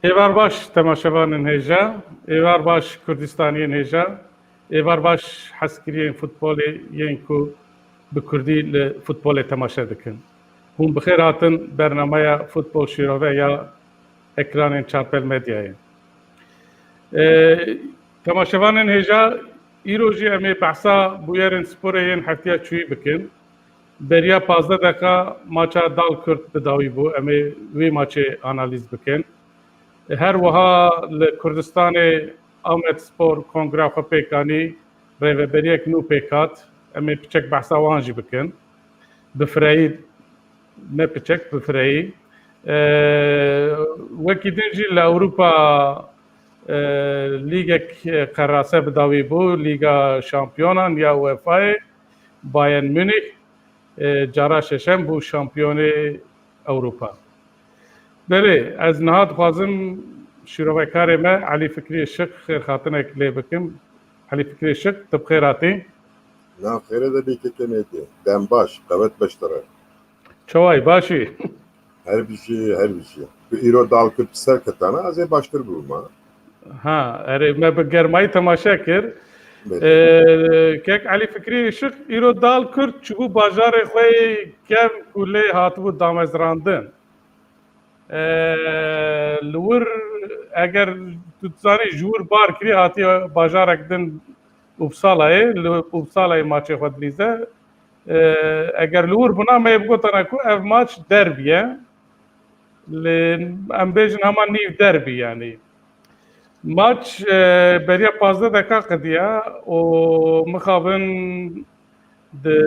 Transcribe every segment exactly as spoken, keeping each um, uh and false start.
Êvar baş temaşevanên hêja, êvar baş Kurdistaniyên hêja, êvar baş hezkiriyên futbolê yên ku bi kurdî li futbolê temaşe dikin. Hûn bi xêr hatin bernameya Futbol Şîrove ya ekranên Çarpel Medyayê. Ee, temaşevanên hêja, îro jî em ê behsa bûyerên sporê yên heftiya çûyî bikin. Beriya pazdeh deqa maça Dal Kurd bi dawî bû. Em ê wê maçê analîz bikin. Her wiha li Kurdistanê Amed Spor kongreya xwe pêk anî, rêveberiyek nû pêk hat. Em ê piçek behsa wan jî bikin. Bi fireyî, ne piçek, bi fireyî. Ee, wekî din jî li Ewropa, e, lîgek, e, qerase bi dawî bû, Lîga Şampiyonan ya UEFA'yê, Bayern Munîh, e, cara şeşem bû şampiyonê Ewropa. Belê, ez niha dixwazim şîrovekarê me Elî Fikrî Işik xêrxatinek lê bikim. Elî Fikrî Işik, tu bi xêr hatî. Na xêre de bê kekê Mêdî. Dem baş, qewet beş tere. Çaway, baş î? Her bijî, her bijî. Tu îro Dal Kurd bi ser ketana, ez ê baştir bûma. Ha, erê, me bi germayî temaşe kir. Belê. Ee, kek Elî Fikrî Işik, îro Dal Kurd çûbû bajarê xwe yê kevn ku lê hatibû damezrandin. Ee, li wir, eger tu dizanî, ji wir bar kirî, hatiye bajarek din Uppsalayê, li Uppsalayê maçê xwe dilîze. Ee, eger li wir bûna, me yê bigotana ku ev maç derbî ye. Lê em bêjin hema nîv derbî, yanî. Maç, e, beriya pazdeh deka qediya û mixabin di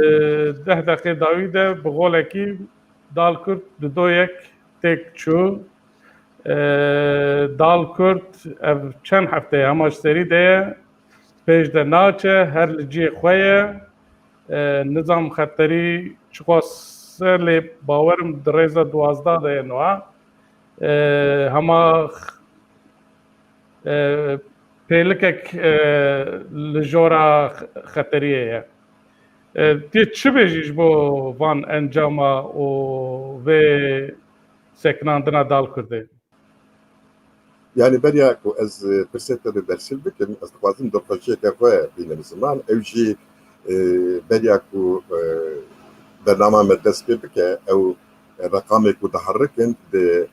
deh deqê dawî de bi golekî Dal Kurd di do yek têk çû. E, Dal Kurd ev çend hefteye hema ji serî de ye. Pêş de naçe, her li cihê xwe ye. E, nizam xeterî çiqas e, lê bawerim di rêza duwazdeh de ye niha. E, hema x-, e, pêlikek, e, li jora x-, xeteriyê ye. E, tu çi bêjî ji bo van encama û vê sekinandina Dal Kurdê? Yani beriya ku ez, e, pirsê te bi bersiv bikim, ez dixwazim dilxweşiyeke xwe bînim ziman. Ew jî, e, beriya ku, e, bernama me dest pê bike, ew reqamê ku diherikin, di,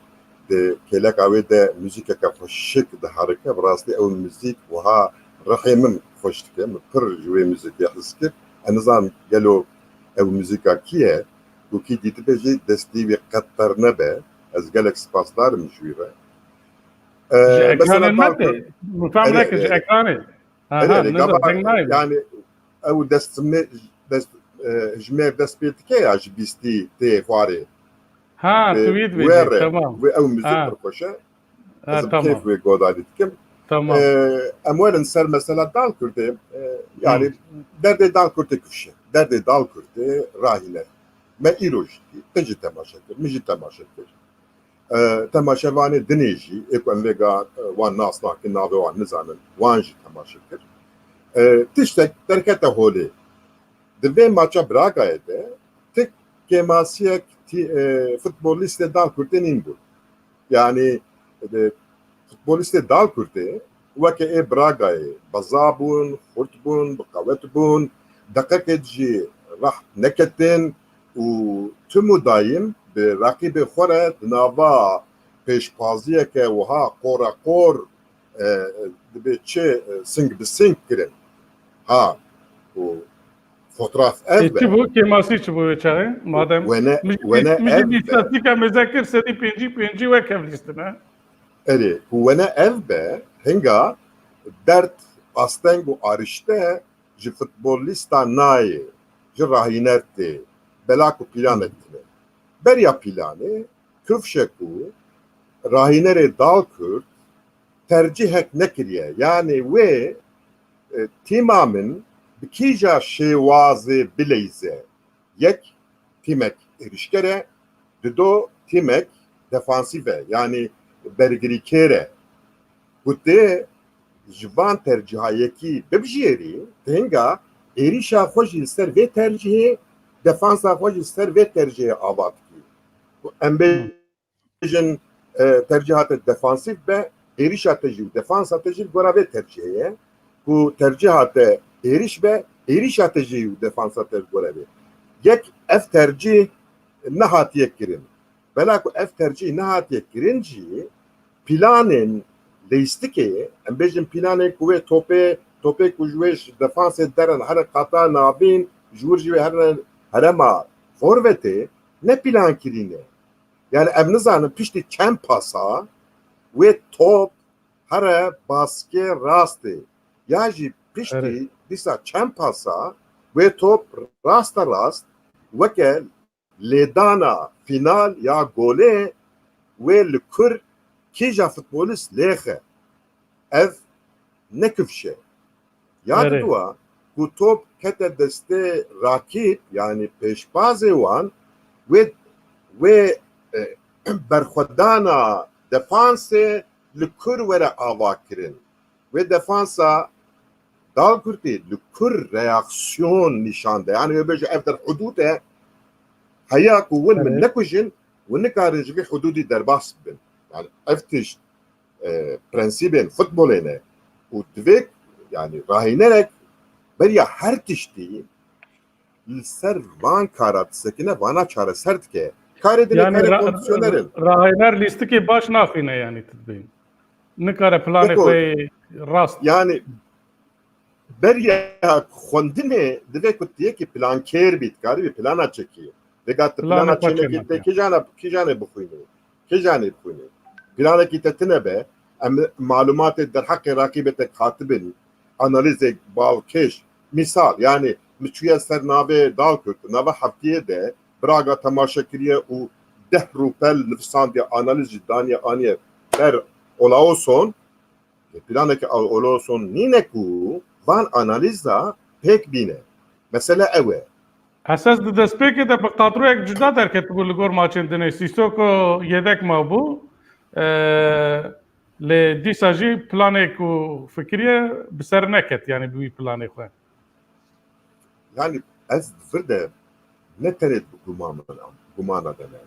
di kêleka wê de muzîkeke xweşik diherike. Bi rastî ew muzîk wiha rihê min xweş dike. Min pir ji wê muzîkê hez kir. Ez nizam gelo ew muzîka kî ye? Ku kî dîtibe jî destî wî qet ter nebe. Ez gelek spasdar im ji wî re. Ji Ee, ekranê mesela nete? Min fehm nekir, ji ekranê. Ha, ha, nizam, deng nayê. Yani ew dest me, dest, e, ji me dest pê dike ya ji bîstî tê xwarê. Ha, tu wî dibêjî, tamam. Wê ew muzîk pir xweş e. Ha, ez bi kêf wê godarî dikim. Tamam. Ee, em werin ser mesela Dal Kurdê. Ee, yani derdê Dal Kurdê kifşe. Derdê Dal Kurdê rahîne. Me îro jî dî, te jî temaşe kir, min jî temaşe kir. E, temaşevanê dinê jî, ê ku em vêga, e, wan nas nakin, navê wan nizanin, wan jî temaşe kir. E, tiştek derkete holê. Di vê maça Bragayê de ti kêmasiyek tî-, e, futbolîstê Dal Kurdê nîn bûn. Yanî, e, futbolîstê Dal Kurdê weke ê Bragayê beza bûn, xurt bûn, bi qewet bûn, deqekê jî reht neketin û tim û dayim bi reqîbê xwe re di nava pêşpaziyeke wiha qoreqor, e, dibê çi, e, sing bi sing kirin. Ha, û fotraf ev be. Çi bû? Kêmasî çi bû wê çaxê? Madem wene, min jî, wene min jî ev be. Îstatîka mêze kir, sedî pêncî pêncî wek ev lîstin, he? Erê, ku wene ev be, hinga derd, asteng û arişte ji futbolîsta nayê, ji rahîner tê, bela ku pîlanek tine. Beriya pîlanê, kifşe ku rahînerê Dal Kurd tercîhek nekiriye. Yanî wê, e, tîma min bi kîja şêwazê bileyze. Yek, tîmek êrîşker e, dido, tîmek defansîf e, yanî bergirîkêr e. Ku tê ji van tercîha yekî bibijêrî, hinga êrîşa xwe jî li ser vê tercîhê, defansa xwe jî li ser vê tercîhê ava dikî. Ku em bê-, bêjin, e, tercîha te defansîf be, êrîşa te jî û defansa te jî li gora vê tercîhê ye. Ku tercîha te êrîş be, êrîşa te jî û defansa te li gora vê. Yek ev tercîh nehatiye kirin. Bela ku ev tercîh nehatiye kirin jî, planên leyîstikê, em bêjin planên ku wê topê, topê ku ji wê ji defansê derin herin qata navîn, ji wir jî wê herin herema forvetê, ne plan kirî ne. Yani em nizanin piştî çend pasa wê top here baskê rastê, ya jî piştî Evet. dîsa çend pasa wê top raste rast weke lêdana fînal ya golê wê li kur kîja futbolîst lêxe. Ev ne kifş e. Ya Erê. diduwa ku top kete destê rakîb, yanî pêşbazê wan, wê, wê, e, berxwedana defansê li kur were ava kirin. Wê defansa Dalkurtê li kur reaksiyon nîşan de. Yanî wê bêje ev der hudûd e, heya ku win min Evet. nekujin, win nikarin ji vî hudûdî derbas bibin. Yani ev tişt, e, prensîbên futbolê ne. Û divê, yani rahînerek beriya her tiştî li ser van kara disekine, vana çareser dike. Karê din Yani karê ra- kondisyoner in. Rahîner lîstikê baş naxîne yani tu dibên. Nikare planê Peko, xwe rast. Yani beriya xwendinê divê ku tu yekî plankêr bî, dikarî bî plana çekî. Vêga tu Planê plana xwe çênekî çêneke. te kîjana, kîjanê bixwînî. Kîjanê bixwînî. Planekî te tine be, em malumatê derheqê raqîbê te hatibin, analîzek balkêş. Misal, yani min çûye ser navê Dalkurt, nava heftiyê de Braga temaşe kiriye û deh rûpel nivîsandiye, analîz jî daniye aniye ber Olaoson. Planeke Olaoson nîne ku van analîza pêk bîne. Mesele ew e. Esas di destpêkê de bi kadroyek cuda derketibû li gor maçên dinê. Sîsoko yedek mabû. Ee, lê dîsa jî planê ku fikiriye bi ser neket, yani bi wî planê xwe. Yani ez di vir de ne tenê bi guman, gumana de ne.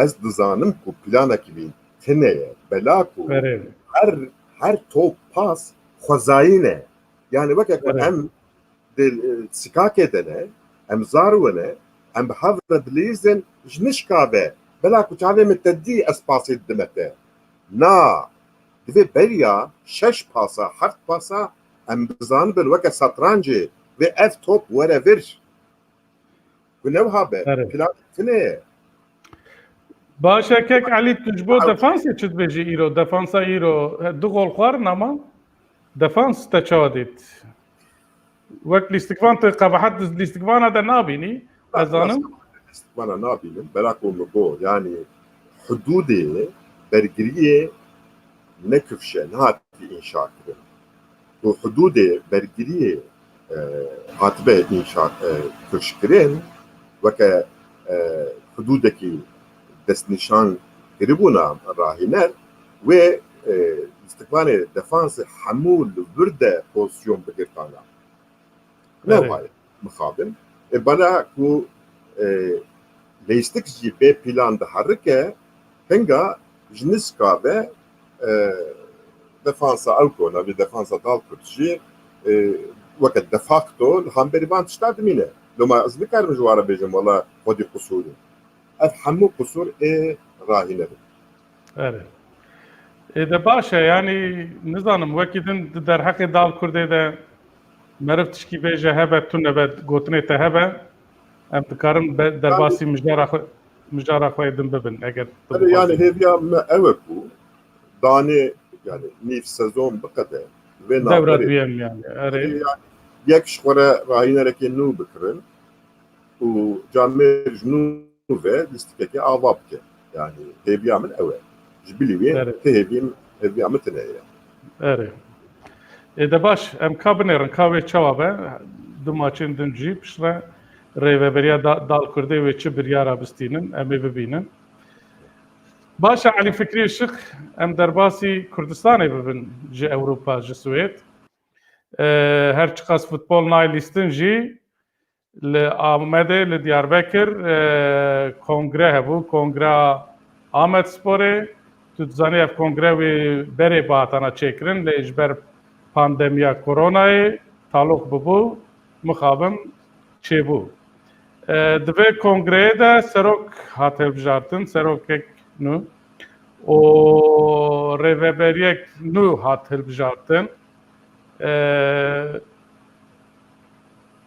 Ez dizanim ku planekî wî tine ye. Bela ku Erê. her, her top pas xwezayî ne. Yani weke ku Erê. em di, e, sikakê de ne, em zar we ne, em bi hev re dilîzin, ji nişka ve, bela ku çavê min te dî ez pasê didime te. Na, divê beriya şeş pasa, heft pasa em bizanibin weke satrancê vê ev top were vir. Ku ne wiha be, Erê. plan tine ye. Baş e, kek Elî, tu ji bo Ew- defansê çi dibêjî îro? Defansa îro, he, du gol xwarin ama defans te çawa dît? Wek lîstikvan tu qebahet di lîstikvana de nabînî, ez zanim. Lîstikvana nabînim, bela ku min got, yani hudûdê bergiriyê ne kifş e, nehatî înşa kirin. Ku hudûdê bergiriyê, e, hatibe înşa, e, kifşkirin, weke, e, hudûdekî destnîşan kiribûna rahîner, wê, e, lîstikvanê defansê hemû li vir de pozîsyon bigirtana. Ne Evet. wayê mixabin. E, bela ku, e, leyîstik jî bê plan diherike, hinga ji niska ve, e, defansa ew ku navê defansa Dalkurt jî, e, weke de facto li hemberî van tişta dimîne. Loma ez nikarim ji wan re bêjim, wela xwedî qusûr in. Ev hemû qusûr ê rahîner in. Erê. Ê de baş e, yani nizanim, wekî din di derheqê Dalkurdê de meriv tişkî bêje hebe, tune be, gotinê te hebe, em dikarin be, derbasî mijara xwe, mijara xwe din bibin, eger tu Erê, yani bixwazî. Hêviya me ew e ku danê, yani nîv sezon biqede vê Dewra navberê. duyem yani, erê. Erê, yani yek ji xwe re rahînerekê nû bikirin û camêr ji nû ve lîstikekê ava bike. Yani hêviya min ew e. Ji bilî wê Erê. ti hêvî, hêviya min tine ye. Erê. Ê de baş, em ka binêrin, ka wê çawa be? Du maçên din jî piştre rêveberiya da-, Dalkurdê wê çi biryara bistînin, em ê bibînin. Baş e, Elî Fikrî Işık, em derbasî Kurdistanê bibin ji Ewropa, ji Swêd. Ee, her çiqas futbol nayê lîstin jî, li Amedê, li Diyarbekir, e, kongre hebû, Kongra Amedsporê. Tu dizanî ev kongre wê berê bihatana çêkirin, lê ji ber pandemiya koronayê taloq bibû, mixabin çêbû. E, di vê kongreyê de serok hat hilbijartin, serokek nû û rêveberiyek nû hat hilbijartin. E,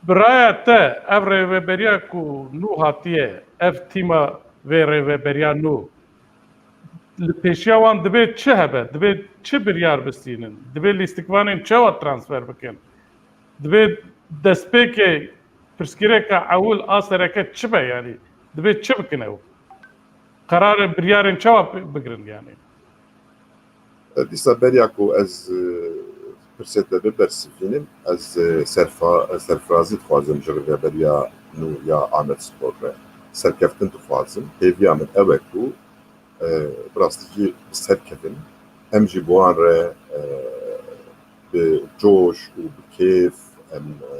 bi raya te ev rêveberiya ku nû hatiye, ev tîma vê rêveberiya nû, li pêşiya wan dibê çi hebe? Dibê çi biryar bistînin? Dibê lîstikvanên çawa transfer bikin? Dibê destpêkê pirsgirêka ewil a sereke çi be? Yanî dibê çi bikin ew? Qerarê biryarên çawa bi-, bigirin yanî? Dîsa beriya ku ez, e, pirsê te bibersivînim, ez, e, serfa-, serfirazî dixwazim ji rêveberiya nû ya Amed Spor re. Serkeftin dixwazim. Hêviya min ew e ku, e, bi rastî jî bi ser kevin. Em jî bi wan re, e, bi coş û bi kêf em, e,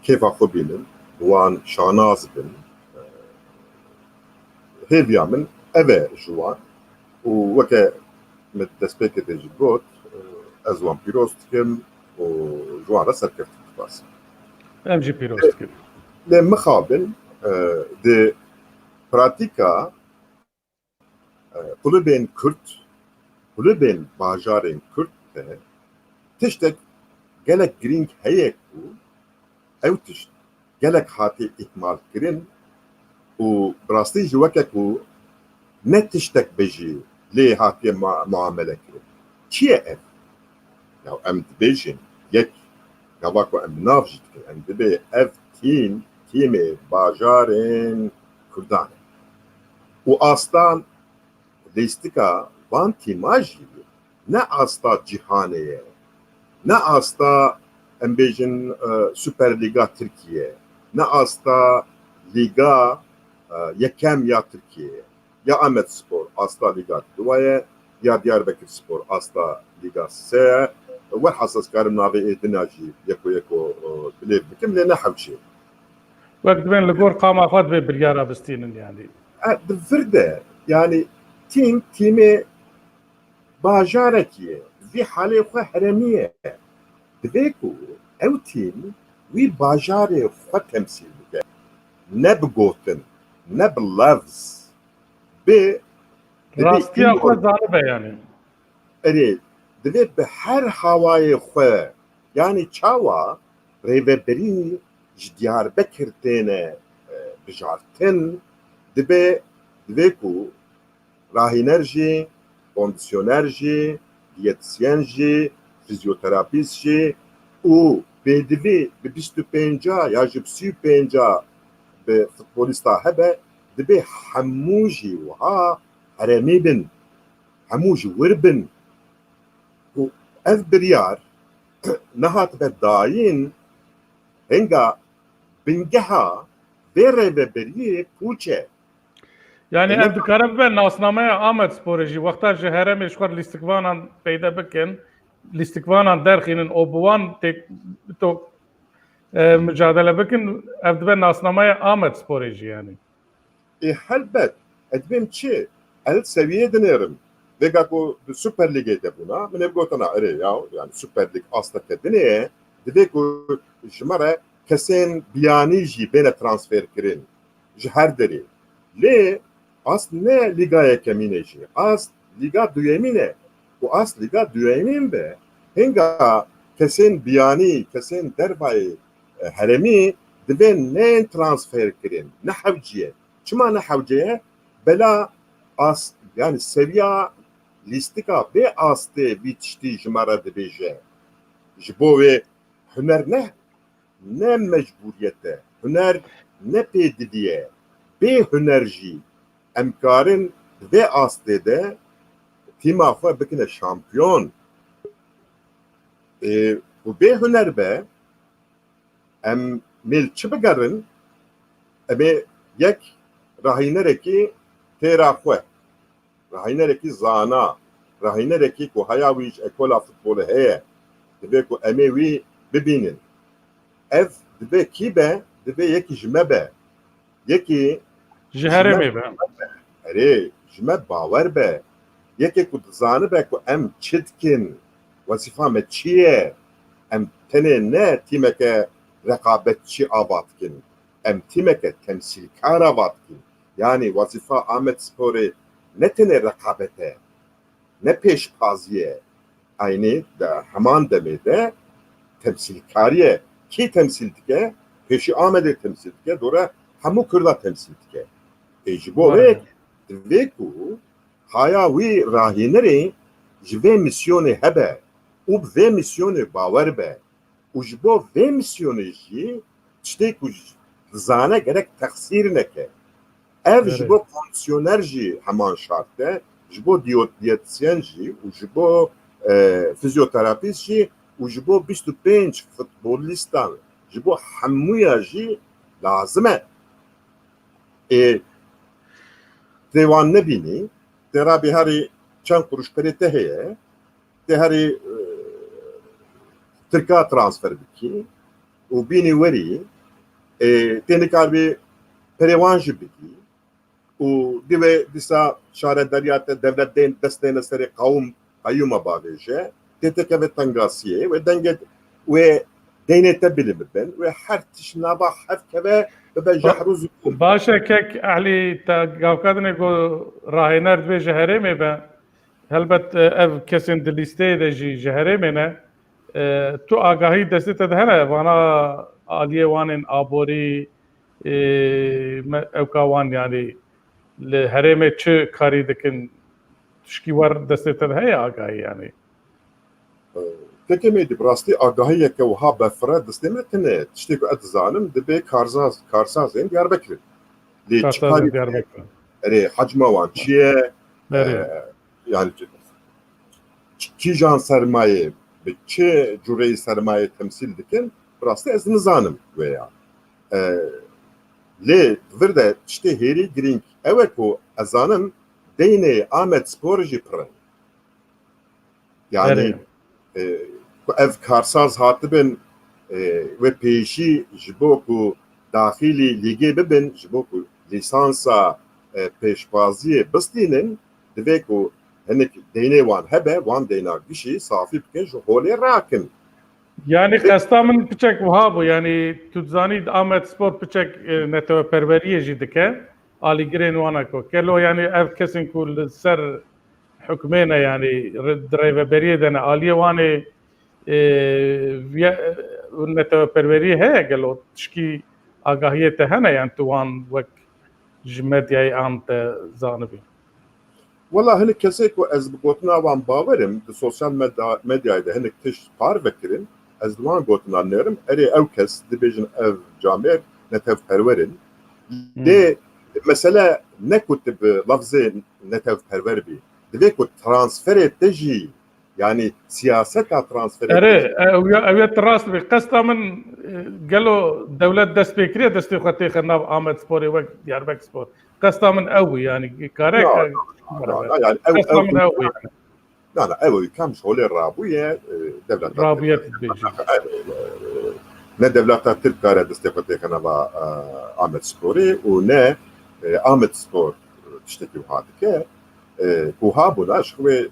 kêfa xwe bînin, bi wan şanaz bin. E, hêviya min ev e ji wan û weke min destpêkê de jî got, e, ez wan pîroz dikim û ji wan re serkeftin dixwazim. Em jî pîroz dikin. Lê mixabin, e, di pratîka, e, kulübên Kurd, kulübên bajarên Kurd de tiştek gelek girîng heye ku ew tişt gelek hate îhmalkirin û bi rastî jî weke ku ne tiştek be jî lê hatiye ma-, muamele kirin. Çi ye ev? Ya em dibêjin yek, gava ku em bi nav jî dikin, em dibê ev tîm, tîmê bajarên Kurdan e. Û asta lîstika van tîma jî ne asta cîhanê ye, ne asta, em bêjin, e, Super Lîga Tirkiye, ne asta Lîga, e, yekem ya Tirkiye ye. Ya Amed Spor asta Lîga Duwa ye, ya Diyarbekir Spor asta Lîga Se ye. Welhasıl ez karim navê ê dina jî yeko yeko, e, bilêv bikim, lê ne hewce ye. Wek dibên li gor qama xwe dibê biryara bistînin yanî. E, di vir de, yanî tîm, tîmê bajarekî ye. Vî halê xwe heremî ye. Divê ku ew tîm wî bajarê xwe temsîl bike. Ne bi gotin, ne bi lafz. Bi, bi Rastiya xwe zanibe yanî. Erê, divê bi her hawayê xwe, yanî çawa rêveberî ji Diyarbekir têne, e, bijartin, dibe, divê ku rahîner jî, kondisyoner jî, diyetisyen jî, fizyoterapîst jî û pêdivî bi bîst û pênca ya ji bi sî û pênca bi futbolîsta hebe, dibê hemû jî wiha heremî bin, hemû ji wir bin. Û ev biryar nehatibe dayîn, hinga bingeha vê rêveberiyê pûç e. Yanî ev dikare bibe nasnameya Amed Sporê jî, wexta ji herêmê ji xwe lîstikvanan peyde bikin, lîstikvanan derxînin û bi wan têk, to, e, micadele bikin, ev dibe nasnameya Amed Sporê jî yanî. Ê helbet, ez dibêm çi? Ez li sewiyê dinêrim. Vêga ku di Super Lîgê de bûna, min ê gotina, erê ya, yani Super Lîg asteke dinê ye, divê ku ji me re kesên biyanî jî bêne transfer kirin ji her derê. Lê ast ne Lîga Yekemîn e jî, ast Lîga Duyemîn e. Û ast Lîga Duyemîn be, hinga kesên biyanî, kesên dervayê, e, herêmî divê nên transfer kirin. Ne hewce ye. Çima ne hewce ye? Bela as, yani seviya lîstika vê astê vî tiştî ji me re dibêje. Ji bo wê huner ne, ne mecbûriyet e. Huner ne pêdivî ye. Bê huner jî em karin di vê astê de tîma xwe bikine şampiyon. Ê, û bê huner be, em mêl çi bigerin? Em ê yek rahînerekî têra xwe, rahînerekî zana, rahînerekî ku haya wî ji ekola futbolê heye, divê ku em ê wî bibînin. Ev divê kî be? Divê yekî ji me be. Yekî ji herêmê be. Erê, ji me bawer be. Yekê ku dizanibe ku em çi dikin, wezîfa me çi ye, em tenê ne tîmeke reqabetçî ava dikin, em tîmeke temsîlkar ava dikin. Yanî wezîfa Amedsporê ne tenê reqabet e, ne pêşpazî ye. Eynî di heman demê de temsîlkarî ye. Kî temsîl dike? Pêşî Amedê temsîl dike, dore hemû Kurda temsîl dike. Ê ji bo vê yekê divê ku haya wî rahînerê ji vê mîsyonê hebe û bi vê mîsyonê bawer be û ji bo vê mîsyonê jî tiştê ku dizane gerek texsîr neke. Ev ji bo kondisyoner jî heman şart e, ji bo diyo-, diyetisyen jî û ji bo, e, fizyoterapîst jî û ji bo bîst û pênc futbolîstan, ji bo hemûya jî lazim e. Ê, tê wan nebînî, tê rabî herî çend quruş perê te heye, tê herî, e, Tirka transfer bikî û bînî werî, e, tê nikaribî perê wan jî bigî û divê dîsa şaredariya te dewlet dê-, dest dêne serê qewim, qeyûma bavêje, tê te keve tengasiyê wê dengê wê deynê te bilind bibin, wê her tişt nava hev keve bibe jehr û zikûm. Baş e kek Ehlî, te gavkadinê ku rahêner divê ji herêmê be. Helbet, e, ev kesên di lîsteyê de jî ji herêmê ne. E, tu agahî destê te de hene, vana aliyê wan ên aborî, e, me, ewka wan, yanî li herêmê çi karî dikin, tişkî wer destê te de heye agahî, yanî? Kekê me, di bi rastî agahiyeke wiha befire destê me tune ye. Tiştê ku ez dizanim, dibê karzaz, karsazên Diyarbekirê. Lê çi karî dike? Erê, hecma wan çi ye? Erê. E, yani çi-, çi-, kîjan sermayê, bi çi cureyî sermayê temsîl dikin? Bi rastî ez nizanim wê ya. E, lê vir de tiştê hêrî girîng ew e ku ez zanim deynê Amedspor jî pir in. Yani, e, ku ev karsaz hatibin, e, wê pêşî ji bo ku daxilî lîgê bibin, ji bo ku lîsansa, e, pêşbaziyê bistînin, divê ku hinek deynê wan hebe, wan deyna gişî safî bikin, ji holê rakin. Yani qesta min piçek wiha bû, yani tu dizanî Amedspor piçek, e, neteweperweriyê jî dike, alîgirên wan e ku. Gelo yani ev kesên ku li ser hukmê ne, yanî re-, di rêveberiyê de ne, aliyê wan ê, e, viye-, neteweperweriyê heye gelo? Tişkî agahiyê te hene, yan tu wan wek ji medyayê an te zanibî? Wela hinek kesê ku ez bi gotina wan bawer im, di sosyal medya-, medyayê de hinek tişt parve kirin, ez li wan gotina nerim, erê ew kes dibêjin ev camêr netewperwer in. Lê mesele ne ku tu bi lafzê netewperwer bî. Divê ku transferê te jî, yanî siyaseta transferê te jî. Erê, ew ya, ew ya tu rast bî. Qesta min, e, gelo dewlet dest pê kiriye, destê xwe têxe nav Amedsporê wek Diyarbekirspor? Qesta min ew bû, yanî kare. Ya, ya, ya, yani ew, qesta min ew bû, yani. Na, na, ew kam ji holê rabûye, e, dewleta Tirk. Rabûye tu dibêjî. E, ne dewleta Tirk kare destê xwe têxe nava, e, Amedsporê û ne, e, Amedspor tiştekî wiha dike. E, ku ha bûna, ji xwe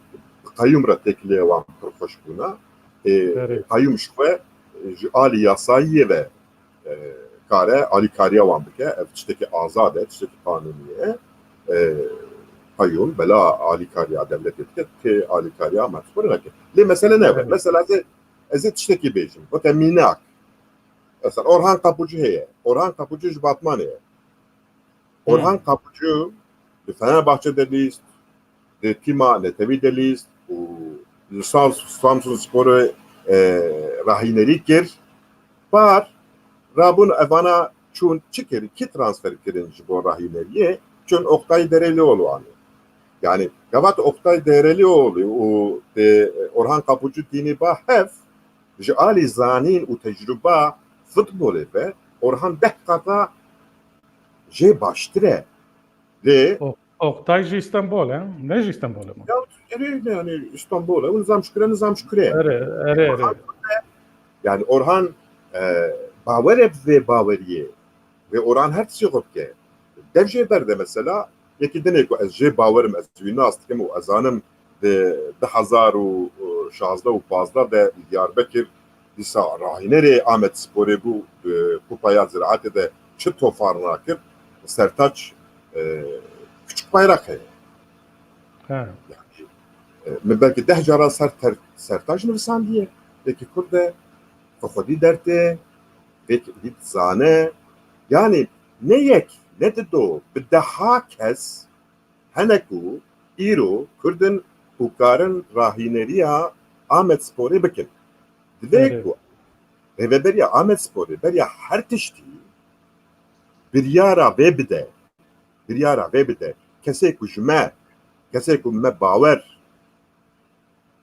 qeyûm re têkilê wan pir xweş bûna. E, Berê. Qeyûm ji xwe ji alî yasayiyê ve e, kare alîkariya wan bike. Ev tiştekî azad e, tiştekî qanûnî ye. E, qeyûm bela alîkariya dewletê dike, tê alîkariya Amedsporê nake. Lê mesele ne ev e. Mesele ez ê, ez ê tiştekî bêjim. Weke mînak. Mesela Orhan Kapucu heye. Orhan Kapucu ji Batmanê ye. Orhan Kapucu li Fenerbahçe de lîst, di tîma netewî de lîst û li Sam-, Samsunsporê, e, rahînerî kir. Par rabûn evana çûn çi kir? Kî transfer kirin ji bo rahîneriyê? Çûn Oktay Derelioğlu anî. Yani, gavat Oktay Derelioğlu û, e, Orhan Kapucu tînî ba hev, ji alî zanîn û tecrûba futbolê ve Orhan deh qata jê baştir e. Lê O-, Oktay jî Îstanbul e, ne jî Îstanbul e? Ya, erê, yani Îstanbul e, û Nizam Şükür e, Nizam Şükür e. Erê, erê, erê. Yani Orhan, e, bawer e bi vê baweriyê. Vê Orhan her tiştê xwe bike. Dev jê berde mesela, Yekî dinê ku ez jê bawer im, ez wî nas dikim û ez zanim di du hezar û şazdeh û pazdeh de li Diyarbekir dîsa rahînerê Amed Sporê bû, di Kupa ya Ziraetê de çi tofarna kir, Sertaç, e, Küçük Bayrak heye. He. Yani, e, min belkî deh cara ser ter-, Sertaç nivîsandiye. Yekî Kurd e, bi xwedî dertê, vê dît zane. Yani ne yek, ne dido, bi deha kes hene ku îro Kurd in û karin rahîneriya Amed Sporê bikin. Divê Evet. ku rêveberiya Amed Sporê beriya her tiştî biryara vê bide. Biryara vê bide. Kesê ku ji me, kesê ku me bawer,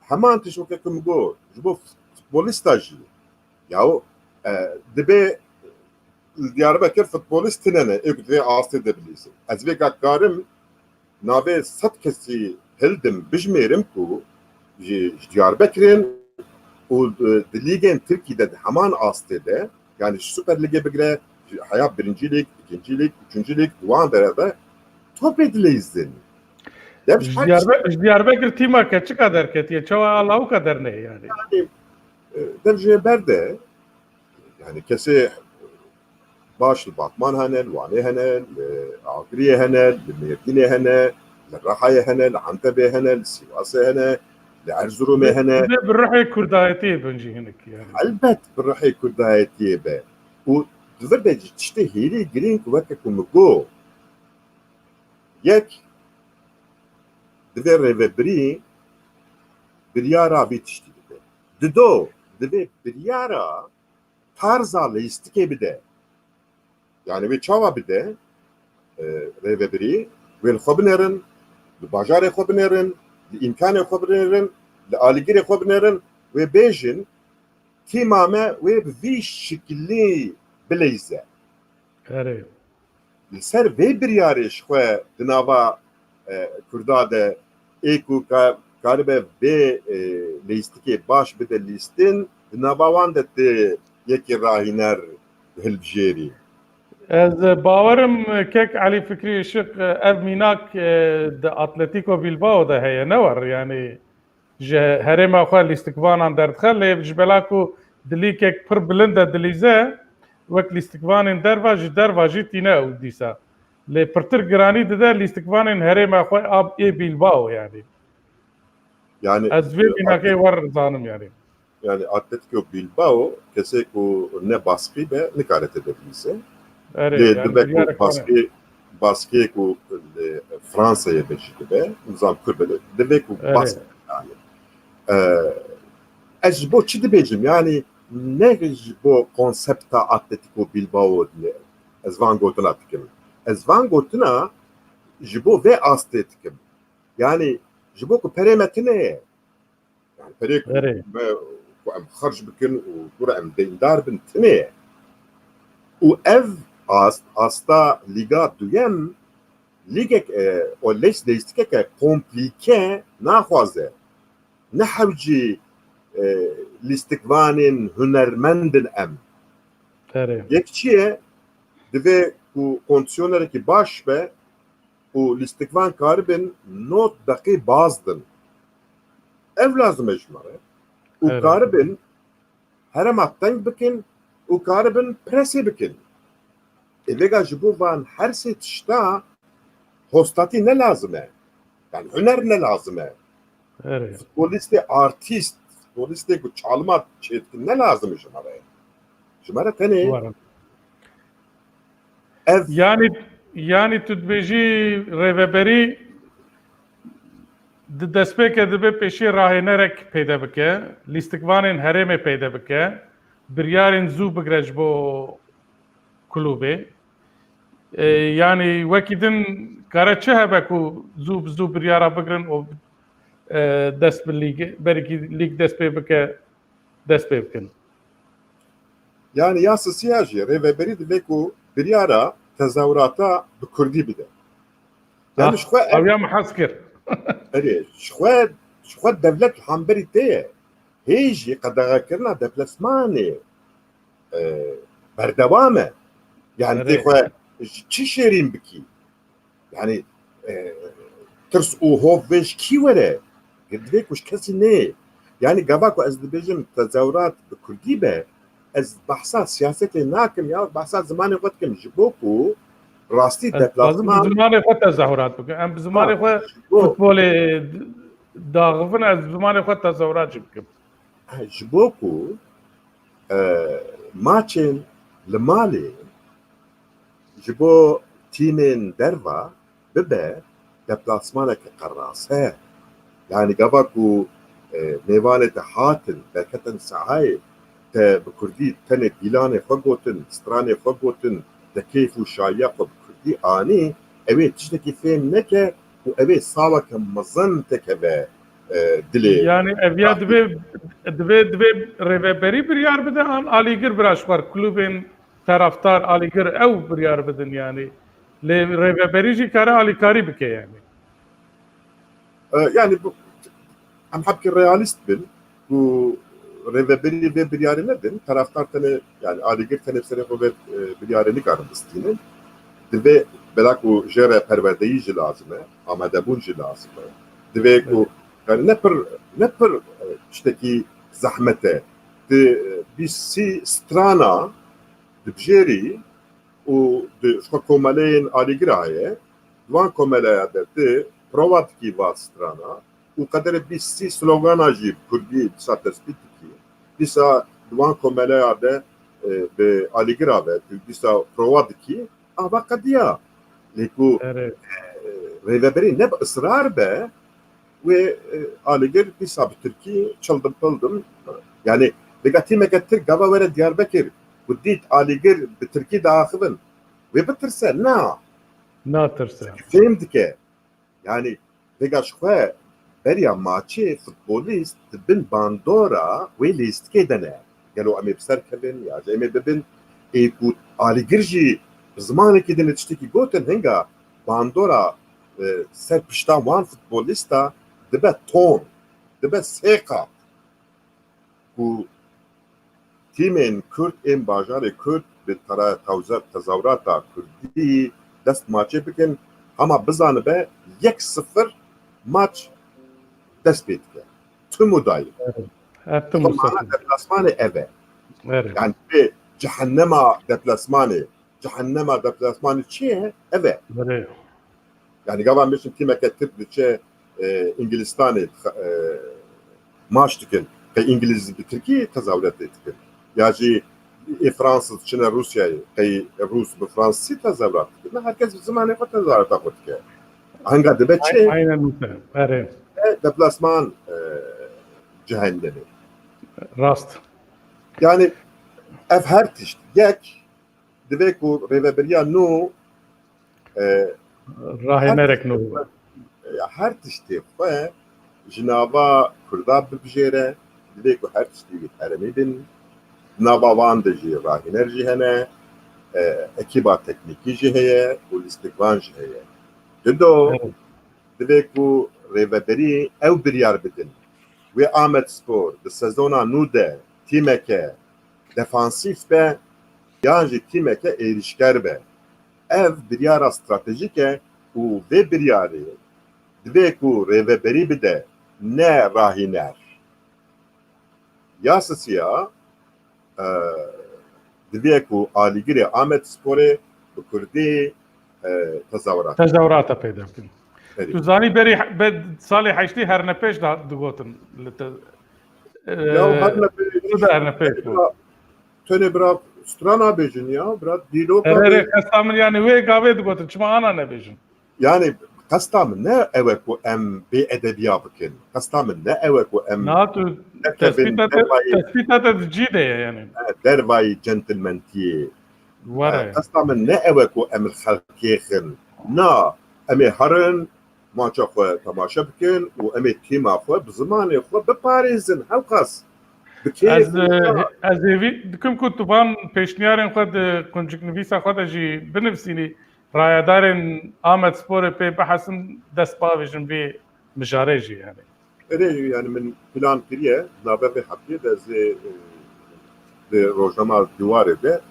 heman tişt weke ku min got, ji bo futbolîsta jî. Yaw, e, dibê li Diyarbekir futbolîst tine ne, ê ku divê astê de bilîzin. Ez vê ka karim navê sed kesî hildim, bijmêrim ku ji, ji Diyarbekirê ne û di, di lîgên Tirkî de di heman astê de, yani ji Süper Lîgê bigire, ji heya birincî lîg, ikincî lîg, üçüncü lîg, di wan dere de topê dileyizin. Dev Ji her Diyarbe-, ji Diyarbekir tîma keçika derketiye, çawa a lawika dernehê yani. Yani, e, dev jê berde, yani kesê baş li Batman hene, li Wanê hene, li Agiriyê hene, li Mêrdînê hene, li Rihayê hene, li Entebê hene, li Sîwasê hene, li Erzurumê hene. Bi, bi ruhê kurdayetiyê bin jî hinek yani. Elbet bi ruhê kurdayetiyê be. Û di vir de jî tiştê hêrî girîng weke ku min got, yek, divê rêvebirî biryara vî tiştî bide. Dido, divê biryara tarza leyîstikê bide. Yani wê çawa bide, e, rêvebirî, wê li xwe binêrin, li bajarê xwe binêrin, li îmkanê xwe binêrin, li alîgirê xwe binêrin, wê bêjin, tîma me wê bi vî şikilî bileyze. Erê. Li ser vê biryarê ji xwe di nava, e, Kurda de ê ku ka-, karibe vê, e, leyîstikê baş bide lîstin, di nava wan de tu yekî rahîner hilbijêrî. Ez bawerim kek Elî Fikrî Işik, ev mînak, e, di Atletico Bilbao de heye, ne war, yani ji herêma xwe lîstikvanan derdixe, lê ji bela ku di lîgek pir bilind de dilîze, wek lîstikvanên derva, ji derva jî tîne ew dîsa. Lê pirtir giranî dide lîstikvanên herêma xwe a, ê Bilbao yani. Yani, Ez vê e, mînakê Atlet-, wer zanim yani. Yani Atletico Bilbao kesê ku ne baskî be nikare tê de bilîze. Erê, Lê yani dibe ku biryarek hene. baskî, baskiyê ku li Fransayê be jî dibe, nizam kur be, divê ku Erê. baskî yani. E, ez ji bo çi dibêjim? Yani ne ji bo konsepta Atletico Bilbao diye ez van gotina dikim. Ez van gotina ji bo vê astê dikim. Yani ji bo ku perê me tine ye. Yani perê ku Erê. me, ku em xerc bikin û ku re em deyndar bin tine ye. Û ev ast, asta Lîga Duyem, lîgek, e, o lês-, lêstikeke komplîke naxwaze. Ne hewcî, e, lîstikvanên hunermend in em. Erê. Yek çi ye? Divê ku kondîsyonerekî baş be û lîstikvan karibin nod deqî bazdin. Ev lazim e ji me re. Û Erê. karibin herêma teng bikin û karibin presê bikin. Ê vêga ji bo van her sê tişta hostatî ne lazim e. Yani huner ne lazim e. Erê. Futbolîstê artîst, futbolîstê ku çalima çêdikin ne lazim e ji me re. Ji me re tenê Were. ev Yani, yani tu dibêjî rêveberî di destpêke dibe pêşî rahênerek peyde bike, lîstikvanên herêmê peyde bike, biryarên zû bigre ji bo klûbê. E, yani wekî din kare çi hebe ku zû bi zû biryara bigrin û, e, dest bi lîg, berîkî lîg dest pê bike, dest pê bikin? Yani ya sisiya jî rêveberî divê ku biryara tezahurata bi kurdî bide. Yani Ah, ji xwe ev ew ya min hez kir. Erê, ji xwe, ji xwe dewlet li hemberî te ye. Hê jî qedexekirina deplasmanê, e, berdewam e. Yani Erê. tê xwe ji çi şêrîn bikî? Yani e, tirs û hov vê ji kî were? Divê ku ji kesî neyê. Yani gava ku ez dibêjim tezahürat bi kurdî be, ez behsa siyasetê nakim ya, behsa zimanê xwe dikim, ji bo ku rastî deplasman. Zimanê xwe tezahürat bikim. Em bi zimanê xwe futbolê daxivin, ez bi zimanê xwe tezahürat jî bikim. Ji bo ku, e, maçên li malê ji bo tîmên derva bibe deplasmaneke qerase. Yani gava ku, e, mêvanê te hatin, derketin sahayê, te bi kurdî tenê pîlanê xwe gotin, stranê xwe gotin, te keyf û şayiya xwe bi kurdî anî, ew ê tiştekî fêm neke û ew ê saweke mezin tekeve, e, dilê. Yani ev ya divê, divê, divê rêveberî biryar bide an alîgir bira ji xwe klubên taraftar alîgir ew biryar bidin yani. Lê rêveberî jî kare alîkarî bike yani. E, yani bu, em hebkî realîst bin ku rêveberî vê biryarê nedin, taraftar tenê, yani alîgir tenê bi serê xwe vê, e, biryarê nikarin bistînin. Divê bela ku jê re perwerdeyî jî lazim e, amadebûn jî lazim e. Divê ku, yani ne pir, ne pir, e, tiştekî zehmet e. Di, e, bîst sî strana dibijêrî û di, ji xwe komeleyên alîgir heye. Di wan komeleya de tu prova dikî va strana û qederê bîst sî slogana jî bi kurdî dîsa tespît dikî. Dîsa di wan komeleya de, e, bi alîgira ve tu dîsa prova dikî, ava qediya. Lê ku, e, rêveberî ne bi israr be, wê, e, alîgir dîsa bi tirkî çildim pildim. Yani vêga tîmeke tirk gava were Diyarbekir ku dît alîgir bi tirkî diaxivin, wê bitirse? Na. Natirse. Fêm dike. Yani vêga ji xwe beriya maçê futbolîst di bin bandora wê lîstikê de ne. Gelo em ê bi ser kevin ya jî em ê bibin ê ku alîgir jî bi zimanekî din tiştekî gotin, hinga bandora, e, ser pişta wan futbolîsta dibe ton, dibe sê qat. Ku tîmên Kurd ên bajarê Kurd bi tera-, tewze-, tezahürata Kurdî dest maçê bikin, hema bizanibe yek sifir maç dest pê dike. Tim û dayî. Evet. Her tim û mana deplasmanê ev e. Evet. Yani vê cehennema deplasmanê, cehennema deplasmanê çi ye? Ev e. Evet. Yani gava em bêjin tîmeke Tirk diçe, e, Îngilistanê, e, maç dikin. Qey Îngiliz bi Tirkî tezahürat dikin. Ya jî ê Fransız çine Rûsyayê, qey Rûs bi Fransizî tezahürat dikin. Ne, herkes bi zimanê xwe tezahürata xwe dike. Henga dibe çi? Ay-, aynen öyle. Erê. E, deplasman, e, cehennemê. Rast. Yani ev her tişt. Yek, divê ku rêveberiya nû, e, rahênerek nû, ya her tiştê xwe ji nava Kurda bibijêre, divê ku her tiştê wî herêmî bin, nava wan de jî rahêner jî hene, e, ekîba teknîkî jî heye û lîstikvan jî heye. Dido, evet, divê ku rêveberî ew biryar bidin. Wê Amedspor di sezona nû de tîmeke defansîf be yan jî tîmeke êrîşker be. Ev biryara stratejîk e û vê biryarê divê ku rêveberî bide, ne rahîner. Ya sisiya, e, divê ku alîgirê Amedsporê bi kurdî, e, tezahürat. Tezahürata peyda bikin. Erê. Tu zanî berî he-, be-, salê heştê hernepêş da digotin li te-, e, ya hernepêş, tu da hernepêş bû. Tenê bira, tenê bira strana bêjin ya, bira dîlok. Erê, erê, qesta min yani wê gavê digotin, çima ana nebêjin? Yani qesta min ne ew e ku em bê edebiya bikin. Qesta min ne ew e ku em... Na, tu nekevin tespîta te, dervayî, tespîta te di cî de ye yani. He, dervayî centilmentiyê. Were. He, qesta min ne ew e ku em li xelkê xin. Na, em ê herin, maça xwe temaşe bikin û em ê tîma xwe bi zimanê xwe biparêzin. Hewqas bi kêf... Ez, û e, ez hêvî dikim ku tu van pêşniyarên xwe di qunciknivîsa xwe de jî binivîsînî. Rayedarên Amedsporê pê bihesin dest bavêjin vê mijarê jî yani. Erê, yani min plan kiriye, navbera vê hefteyê de ez ê, e, di rojnama Dîwarê de,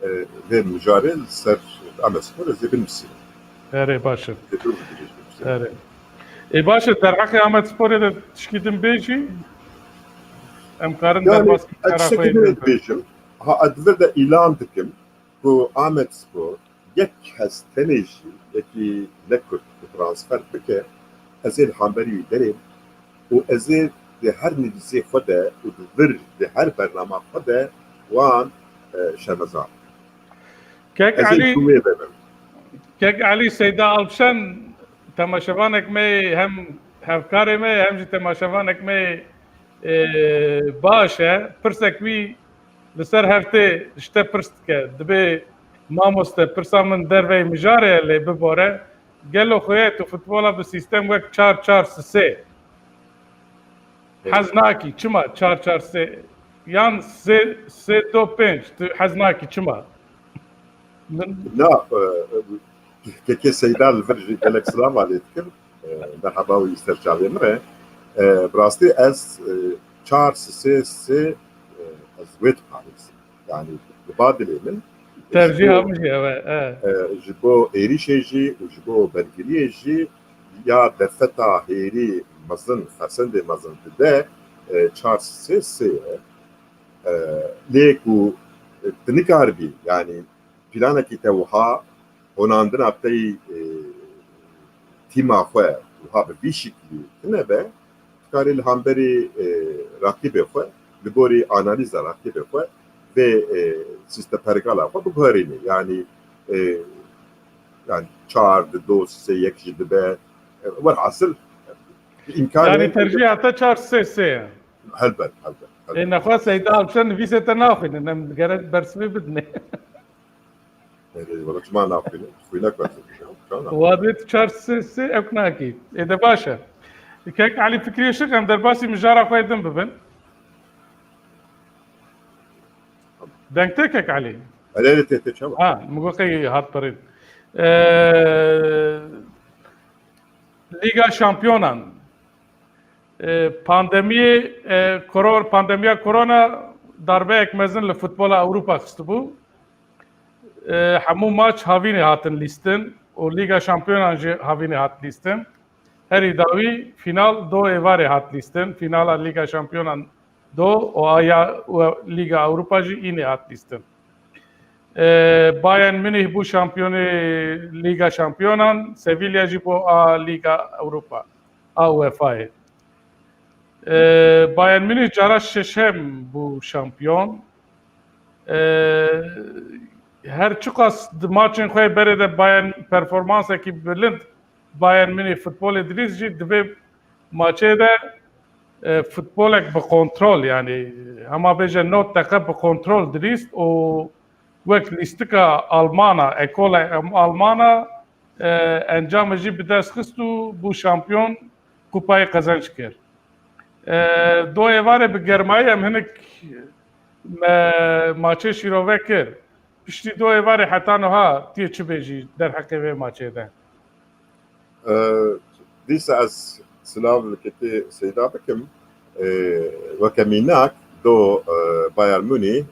e, vê mijarê li ser Amedsporê ez ê binivîsînim. Erê, baş e. Erê. Ê, baş e, derheqê Amedsporê de tişkî din bêjî? Em karin Yani, derbas ez tiştekî din bêjim. Ha, ez vir de îlan dikim ku Amedspor yek kes tenê jî yekî ne Kurd ku transfer bike, ez ê li hemberî wî derêm û ez ê di her nivîsê xwe de û di vir di her bernama xwe de wan, e, şermezar. Kek Ez ê Elî, ku wê bibim. Kek Elî Seyda Alpşen temaşevanek me, hem hevkarê me, hem jî temaşevanek me, e, baş e. Pirsek wî li ser hev tê, ji te pirs dike. Dibê mamoste, pirsa min derveyî mijarê ye, lê bibore. Gelo xuya tu futbola bi sîstem wek çar çar sê sê? Hez nakî, çima çar çar sê? Yan sê, sê do pênc, tu hez nakî, çima? Na, e, e, Kekê Seyda li vir jî gelek silava lê dikim. E, merheba wî ser çavê min re. E, bi rastî ez, e, çar sê sê, e, ez wê diparêzim. Yani, li ba dilê min, Tercîha ji bo, min jî ev e, e. E, ji bo êrîşê jî û ji bo bergiriyê jî ya derfeta hêrî mezin, fersendê mezin dide, e, çar sê sê ye. E, lê ku, e, tu nikaribî, yani, planekî te wiha honandina tey, e, tîma xwe wiha bi vî şiklî tune be, tu karî li hemberî, e, rakîbê xwe, li gorî analîza rakîbê xwe vê, e, sîste pergala xwe biguherînî. Yani, e, yani çar di do sê yek jî dibe, e, werhasil, imkan Yani tercîha te çar sê sê ye. Helbet, helbet, helbet. Ê, nexwe Seyda Alpşen nivîsê te naxwînin, em gerek bersivê bidinê. Erê, wala çima naxwîne? Xwînek werte. Çima naxwîne? Wadê tu çar sê sê ew nakî. Ê de baş e. Kek Elî Fikriyê Şik, em derbasî mijara xwe din bibin. Deng te Kek Elî? Erê, erê, tê, tê, çawa? Ha, min got qey hat birîn. Ee, Lîga Şampiyonan. Ee, pandemiyê, e, koron-, pandemiya korona darbeyek mezin li futbola Ewropa xistibû. E, hemû maç havînê hatin lîstin û Lîga Şampiyonan jî havînê hat lîstin. Herî dawî fînal do êvarê hat lîstin. Fînala Lîga Şampiyonan do û aya, û Lîga Ewropa jî înê hat lîstin. E, Bayern Münih bû şampiyonê Lîga Şampiyonan, Sevilla jî bû a Lîga Ewropa, a UEFA'yê. E, Bayern Münih cara şeşem bû şampiyon. E, her çiqas di maçên xwe berê de Bayern performansekî bilind Bayern Münih futbolê dilîst jî, di vê maçê de, e, futbolek bi kontrol, yani hema bêje nod deqe bi kontrol dilîst û wek lîstika Almana, ekola em-, Almana, e, encamê jî bi dest xist û bû şampiyon, kupayê qezenc kir. E, do êvarê bi germayî em hinek me maçê şîrove kir. Piştî do êvarê heta niha tu yê çi bêjî derheqê vê maçê de? E, dîsa ez silav li Kekê Seyda bikim. E, weke mînak do, e, Bayern Münih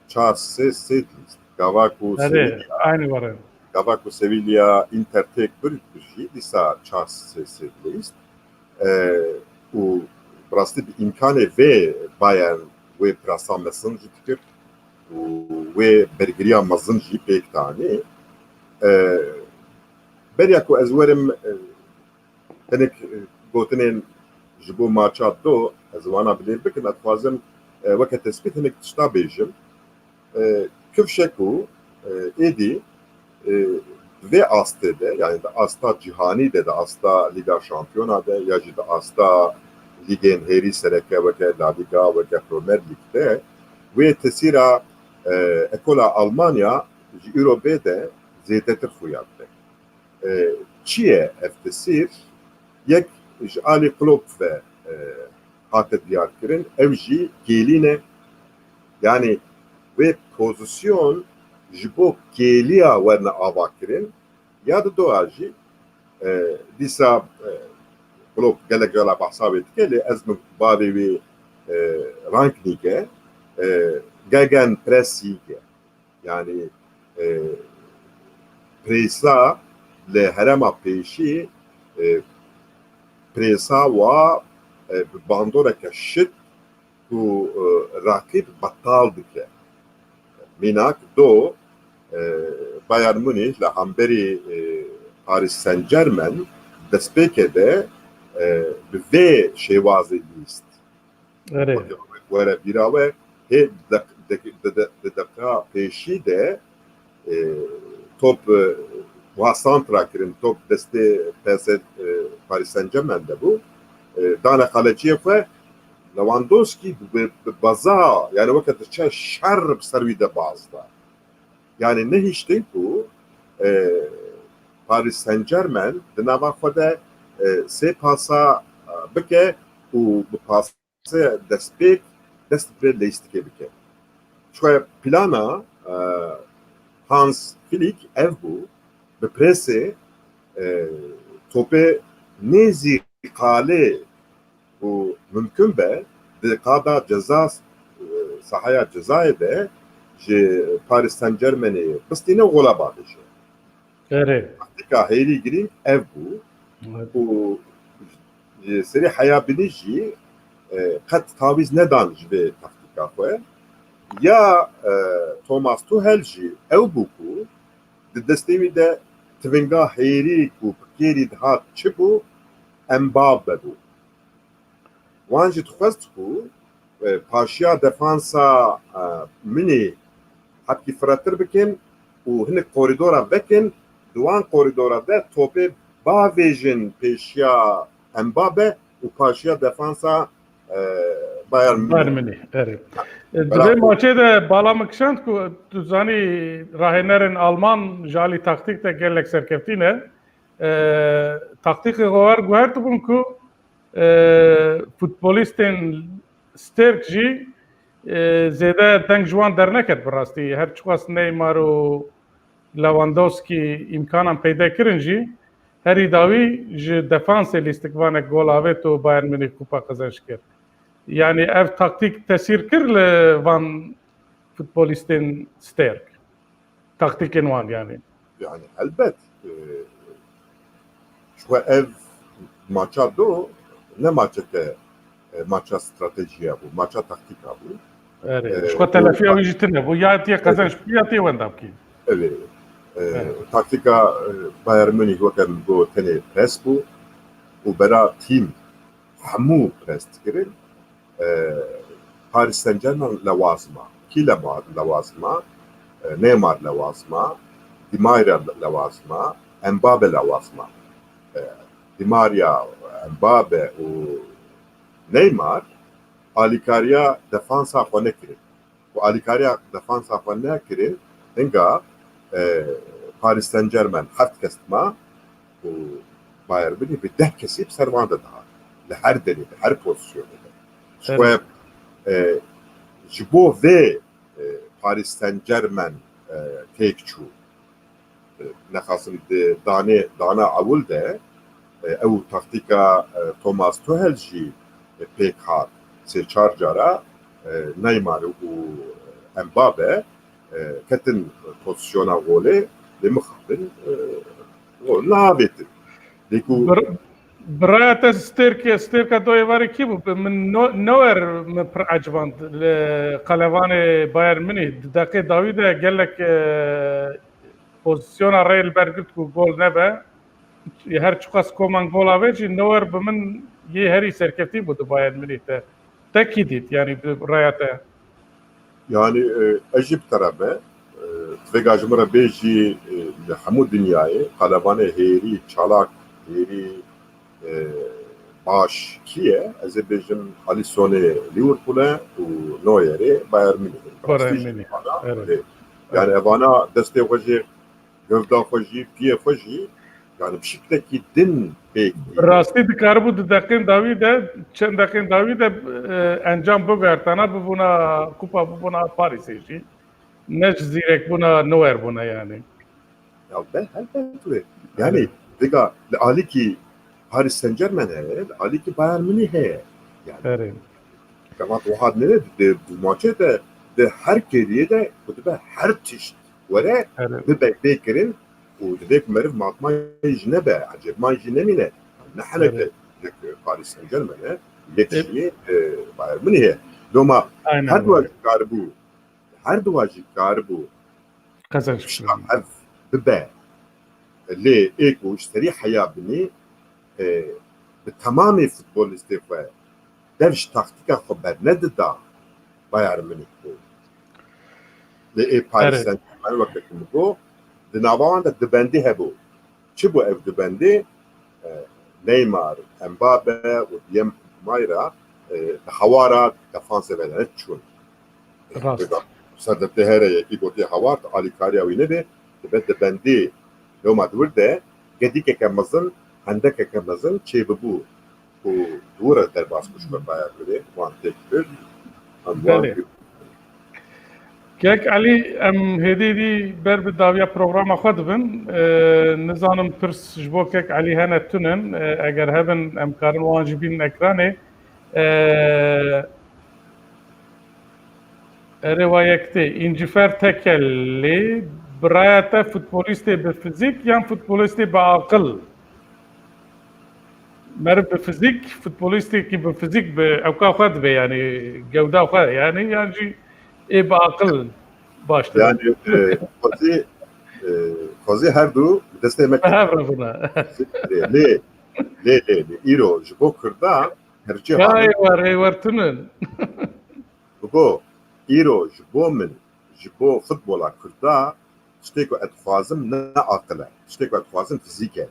çar sê sê dilîst. Gava ku Erê, Sevilla, aynı var. Gava ku Sevilla Inter têk bir jî dîsa çar sê sê dilîst. E, û bi rastî bi îmkanê vê Bayern wê pirasa mezin jî dikir û wê bergiriya mezin jî pêk danê. E, beriya ku ez werim, e, hinek, e, gotinên ji bo maça do, ez wana bi lêv bikim, ez dixwazim, e, weke tespît hinek tişta bêjim. E, kifşe ku, e, êdî, e, vê astê de, yani di asta cîhanî de, di asta Lîga Şampiyona de ya jî di asta lîgên hêrî sereke weke La Liga, weke Premier League de, wê tesîra, e, ekola Almanya ji îro bê de zêdetir xuya dide. E, çi ye ev tesîr? Yek ji alî Klopp ve, e, hate diyarkirin, ew jî kêlî ne. Yani vê pozisyon ji bo kêliya werne avakirin, ya di doa jî, e, dîsa, e, Klopp gelek cala behsa wê dike, lê ez min bavê wê, e, Rangnick e, e, Gegenpressing e. Yani, e, prêsa li herêma pêşî, e, prêsa wa, e, bi bandoreke şit ku, e, raqîb betal dike. Mînak do, e, Bayern Munîh li hemberî, e, Paris Saint-Germain destpêkê de, e, bi vê şêwazê lîst. Erê. Were bîra we, hê di deq-, di, di, di, di deqa pêşî de, e, top, e, wiha santra kirin, top destê P S, e, Paris Saint-Germain de bû. E, dane xaleciyê xwe, Lewandowski bi, bi, bi beza, yani weke diçe şer bi ser wî de baz da. Yani nehiştin ku, e, Paris Saint-Germain di nava xwe de, e, sê pasa, e, bike û bi pas destpêk dest bi leyîstikê bike. Çi plana, e, Hans Flick ev bû, bi presê, e, topê nêzî qalê û mimkun be di qada ceza, e, sahaya cezayê de ji Paris Saint-Germainê bistîne û gola bavêje. Erê. Taktika hêrî girîng ev bû. Evet. Û ji serî heya binî jî, e, qet tawîz nedan ji vê taktika xwe. Ya, e, Thomas Tuchel jî ew bû ku di destê wî de tivinga hêrî ku bi kêrî dihat çi bû, Mbappe bû. Wan jî dixwest ku, e, paşiya defansa, e, Munîh hebkî firehtir bikin û hinek korîdora vekin, di wan korîdora de topê bavêjin pêşiya Mbappe û paşiya defansa, e, Bayern Munîh. Bayern Munîh, erê. E, di vê maçê de bala min kişand ku tu zanî rahênerên Alman ji alî taktîk de gelek serkeftî ne. E, taktîkê xwe wer guhertibûn ku e, futbolîstên Sterk jî, e, zêde deng ji wan derneket bi rastî. Her çiqas Neymar û Lewandowski îmkanan peyde kirin jî, herî dawî ji defansê lîstikvanek gol avêt û Bayern Munîh kupa qezenc kir. Yani ev taktîk tesîr kir li van futbolîstên Sterk. Taktîkên wan yani. Yani elbet, e, ji xwe ev maça do ne maçeke, e, maça stratejiya bû, maça taktîka bû. Erê. E, ji xwe û telefiya wî jî tune bû. Ya tê qezenc bikî, ya tê wenda bikî. Ev e, e, Evet. Taktîka, e, Bayern Munîh weke min got tenê pres bû û bera tîm hemû pres dikirin. E, Paris Saint-Germain lewazima. Kî lema-, lewazima? E, Neymar lewazima. Di Maria lewazima. Mbappe lewazima. E, Di Maria, Mbappe û Neymar alîkariya defansa xwe nekirin. Ku alîkariya defansa xwe nekirin, hinga, e, Paris Saint-Germain heft kes dima û Bayern Munîh bi deh kesî bi ser wan de dihat. Li her derê, li her pozîsyonê de. Ji Evet. xwe, e, ji bo vê, e, Paris Saint-Germain, e, têk çû. Nexasim di danê, dana ewil de, e, ew taktîka, e, Thomas Tuchel jî, e, pêk hat. Sê çar cara, e, Neymar û Mbappe, e, ketin pozîsyona golê, lê mixabin, e, gol neavêtin. Lê ku Bir-, Biraya te Sterk, Sterka do êvarê kî bû? Min No-, Neuer min pir eciband li qelevanê Bayern Munîh. Di deqê dawî de gelek, e, pozîsyona rê li ber girt ku gol nebe. Her çiqas Koman gol avêt jî Neuer bi min yê herî serkeftî bû di Bayern Munîh de. Te kî dît, yanî bi raya te? Yani, e, ez jî bi te re me. E, vêga ji min re bêjî, e, li hemû dinyayê qelevanê hêrî çalak, hêrî, e, baş kî ye? Ez ê bêjim Alissonê Liverpool e û Neuerê Bayern Munîh. Bayern Rastî jî Munîh, evana, evet. Lê, yani evana destê xwe jî, gevda xwe jî, piyê xwe jî, yani bi şiklekî din pêk tî. Rastî dikaribû di deqên dawî de, çend deqên dawî de, e, encam bigertana, bibûna kupa, bibûna Parîsê jî. Ne ji zîrekbûna Neuer bûne yani. Ya be, helbet wê. Yani, Evet. Vêga li alîkî Paris Saint-Germain heye, li alîkî Bayern Munîh heye. Yani, Evet. Kema tu wiha dinêre, di, di, di maçê de, di her kêriyê de, ku dibe her tişt were, Evet. bibe pê kirin, û divê ku meriv matmayî jî nebe, ecêbmayî jî nemîne. Ne heneke yek Paris Saint-Germain e, yek jî, e, Bayern Münih e. Loma her du jî karibû, her du jî karibû qezenç hev bibe. Lê ê ku ji serî heya binî, e, bi temamê futbolistê xwe dev ji taktîka xwe bernedida Bayern Münih bû. Lê ê Paris Saint-Germain weke ku min got, di nava wan de dibendî hebû. Çi bû ev dibendî? E, Neymar, Mbappe û diyem Mayra, e, di hawara defansê ve de çûn. Rast. Ser de tê here yekî gotiye hawar, alîkariya wî nebe, dibe dibendî. Loma di wir de gedîkeke mezin, hendekeke mezin çêbibû û dûre derbas bû ji me Bayern Münîh, wan têk kir. Em wan Belê. Kek Elî, em hêdî hêdî ber bi dawiya programa xwe dibin. E, nizanim pirs ji bo Kek Elî hene tunin. E, eger hebin, em karin wan jî bînin ekranê. E, Erê wa yek tê. Încifer Tekelî, bi raya te futbolîstê bi fizîk yan futbolîstê bi aqil? Meriv bi fizîk, futbolîstekî bi fizîk bi ewka xwe dibe, yanî gewda xwe, yanî yan jî ê bi aqil baştir. Yanî, e, xwezî, e, xwezî her du destê me Bi hev re bûne. Lê, lê, lê, lê, îro ji bo Kurda herçî Gayê wer, ê wer tunin. Bibo, îro ji bo min, ji bo futbola Kurda tiştê ku ez dixwazim ne aqil e. Tiştê ku ez dixwazim fizîk e.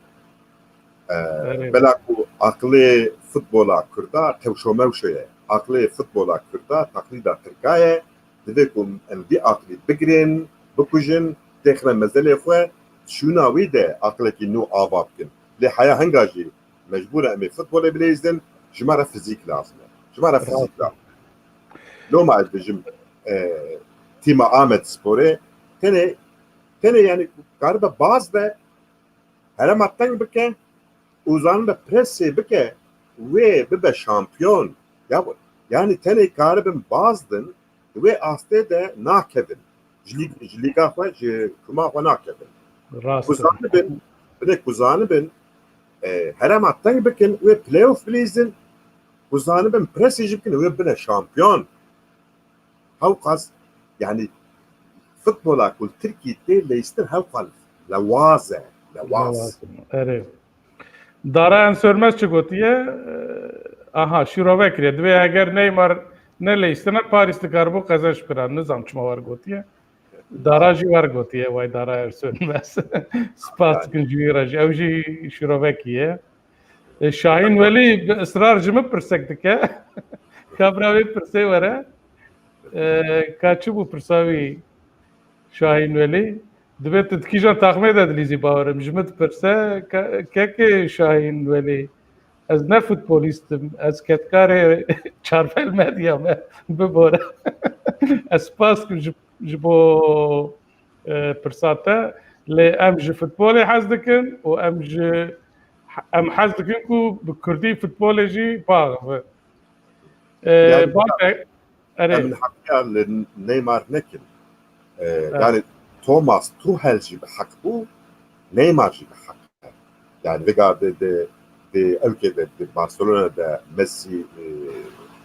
E, Erê. Bela ku aqilê futbola Kurda tewşomewşo ye. Aqilê futbola Kurda taqlîda Tirka ye. Divê ku em vî aqilî bigirên, bikujin, têxine mezelê xwe, şûna wî de aqilekî nû ava bikin. Lê heya hinga jî mecbûr e em ê futbolê bileyzin, ji me re fizîk lazim e. Ji me re fizîk lazim e. Loma ez bijim, e, tîma Amedsporê tenê, tenê yani karibe baz be, herema teng bike û zanibe presê bike, wê bibe şampiyon. Ya, yani tenê karibin baz din, wê astê de nakevin. Ji lîg-, ji lîga xwe, ji kuma xwe nakevin. Rast Ku e. Zanibin, bine ku zanibin, e, herema teng bikin, wê playoff bilîzin, ku zanibin presê jî bikin, wê bine şampiyon. Hewqas, yani, futbola ku li Tirkî tê leyistin hewqas lewaz e, lewaz. Lewaz, erê. Dara en Sönmez çi gotiye? Ee, aha, şîrove kiriye. Divê eger Neymar ne leyistine Paris dikaribû qezenç bikira. Nizam çima wer gotiye. Dara jî wer gotiye, way Dara en Sönmez. Spas dikin ji wî re jî. Ew jî şîrove kiye. E, Şahîn Welî bi israr ji min pirsek dike. Kabra wê pirsê were. E, ka çi bû pirsa wî Şahîn Welî? Dibê tu di kîjan taxmê de dilîzî bawerim. Ji min dipirse, ke-, kekê Şahîn Welî, ez ne futbolîst im, ez kedkarê Çarpel Medya me, bibore. Ez spas dikim ji, ji bo, e, pirsa te. Lê em ji futbolê hez dikin û em ji, em hez dikin ku bi kurdî futbolê jî biaxivin. E, Yani, bak, e, erê. Em li heqiya li Neymar nekin. E, Evet. Yani Thomas Tuchel jî bi heq bû, Neymar jî bi heq e. Yani vêga di, di, di ewkê de, di Barcelona de Messi, e,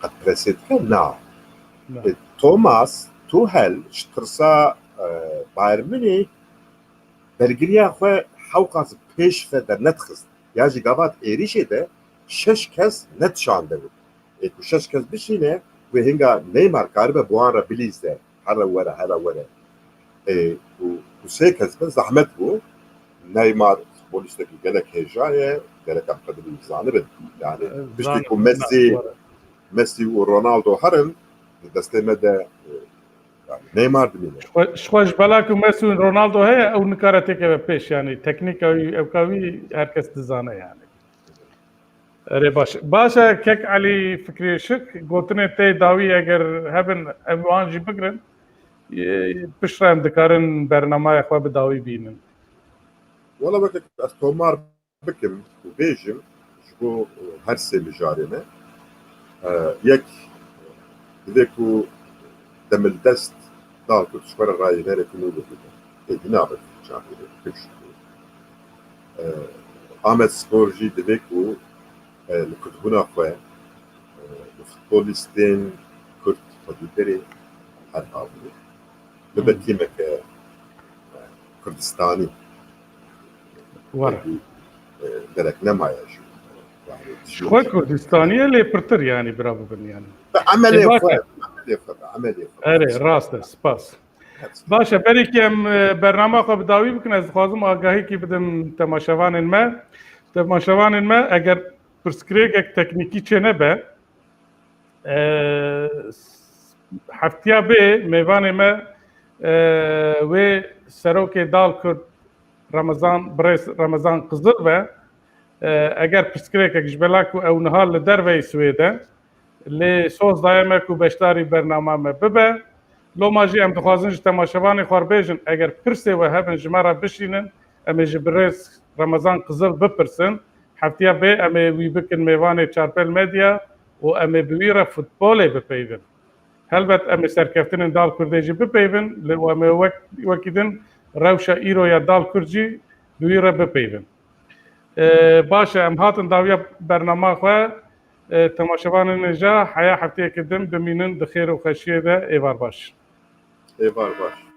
qet presê dike? Na. Na. E, Thomas Tuchel ji tirsa, e, Bayern Münih bergiriya xwe hewqas pêş ve dernedixist. Ya jî gava di êrîşê de şeş kes nedişandibû. Ê ku şeş kes bişîne, wê hinga Neymar karibe bi wan re bilîze. Here were, here were. Ê, û, û sê kes bin zehmet bû. Neymar futbolistekî gelek hêja ye, gelek em qedirî zanibin. Yani, Evet, piştî ku zanim, Messi, zanim. Messi û Ronaldo herin, di destê me de, e, yani Neymar dimîne. Ji xwe, ji xwe ji bela ku Messi û Ronaldo heye, ew nikare têkeve pêş, yani teknîka wî, ewka wî her kes dizane yani. Erê baş. Baş e, kek Elî Fikrî Işik, gotinê te dawî eger hebin, em wan jî bigirin. Ê, piştre em dikarin bernamaya xwe bi dawî bînin. Wela weke ez tomar bikim û bêjim, ji bo, e, her sê mijarê me, e, yek, divê ku demildest dal ku ji xwe re rayê nere ku nû bibîne. Êdî nabe çaxê, pişt. Amed Spor jî divê ku e, li kurdbûna xwe e, bi futbolîstên kurd xwedî berê her havî bibe tîmeke e, kurdistanî. Were. E, gerek nemaye jî. Yani, Ji xwe Kurdistanî ye lê pirtir yani bira bibin yani. Emelê E, bak- xwe, emelê xwe, emelê xwe. Erê, rast e, spas. Baş e, berî ku em e, bernama xwe bi dawî bikin, ez dixwazim agahîkî bidim temaşevanên me. Temaşevanên me, eger pirsgirêkek teknîkî çênebe, e, heftiya bê mêvanê me e, wê serokê Dal Kurd Remezan, birêz Remezan Qizil be. E, eger pirsgirêkek ji bela ku ew niha li derveyî Swêde, lê soz daye me ku beşdarî bernama me bibe. Loma jî em dixwazin ji temaşevanê xwe re bêjin, eger pirsê we hebin ji me re bişînin, em ê ji birêz Remezan Qizil bipirsin. Heftiya bê em ê wî bikin mêvanê Çarpel Medya û em ê bi wî re futbolê bipeyvin. Helbet em ê serkeftinên Dal Kurdê jî bipeyvin, lê û em ê wek, wekî din rewşa îro ya Dal Kurd jî bi wî re bipeyvin. E, baş e, em hatin dawiya bernama xwe. E, temaşevanên hêja, heya hefteyeke din bimînin di xêr û xweşiyê de, êvar baş. Êvar baş.